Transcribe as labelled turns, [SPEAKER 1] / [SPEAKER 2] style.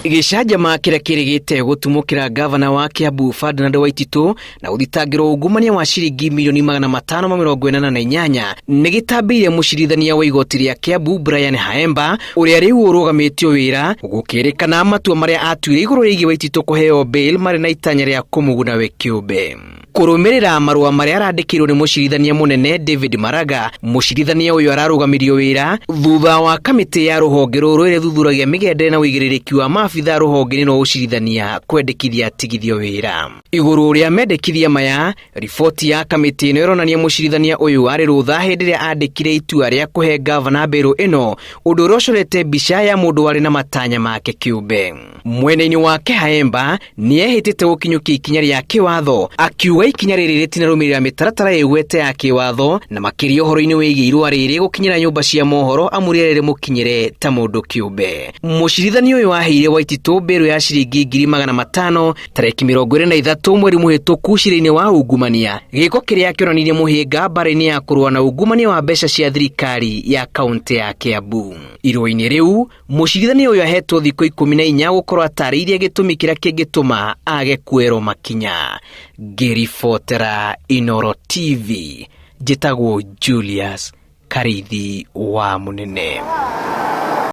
[SPEAKER 1] Gĩcanjama kĩrĩa kĩrĩgĩte gũtumũkĩra ngavana wa Kiambu Ferdinand Waititu na gũthitangĩrwo ungumania wa ciringi mirioni 588 nĩ gĩtambĩire mũcirithania wa igoti rĩa Kiambu Brian Haemba ũrĩa rĩu ũrũgamĩtio wĩra gũkĩrĩkana matua marĩa atuire igũrũ rĩgiĩ Waititu kũheo bail marĩ na itanya rĩa kũmũguna we kĩũmbe. Kũrũmĩrĩra marũa marĩa arandĩkĩirwo nĩ mũcirithania mũnene David Maraga, mũcirithania ũyũ ararũgamirio wĩra thutha wa kamĩtĩ ya rũhonge rũrũ ĩrĩa ĩthuthuragia mĩgendere na ũigĩrĩrĩki wa maabitha rũhonge-inĩ rwa ũcirithania kwendekithia atigithio wĩra. Igũrũ rĩa mendekithia maya, riboti ya kamĩtĩ ĩno ĩronania mũcirithania ũyũ arĩ rũtha hĩndĩ ĩrĩa andĩkire itua rĩa kũhe ngavana mbĩrũ ĩno, ũndũ ũrĩa ũcorete mbica ya mũndũ warĩ na matanya make kĩũmbe. Mwena-inĩ wake Haemba nĩ ehĩtĩte gũkinyũkia ikinya rĩa kĩwatho, akiuga ikinya rĩrĩ rĩtinarũmĩrĩra mĩtaratara ĩgwete ya kĩwatho na makĩria ũhoro-inĩ wĩgiĩ irũa rĩrĩ gũkinyĩra nyũmba cia mohoro amu rĩarĩ rĩmũkinyĩre ta mũndũ kĩũmbe. Mũcirithania ũyũ aheire Waititũ mbĩrũ ya ciringi 500,000 tarĩki 23 mweri mũhĩtũku cira-inĩ wa ungumania, gĩko kĩrĩa kĩonanirie mũhĩnga mbara-inĩ ya kũrũa na ungumania wa mbeca cia thirikari ya kaũntĩ ya Kiambu. Irũa-inĩ rĩu mũcirithania ũyũ ahetwo thikũ 14 gũkorwo atarĩirie gĩtũmi kĩrĩa kĩngĩtũma age kuoerwo makinya. Ngĩribotera Inooro TV, njĩtagwo Julius Karĩithi wa Mũnene.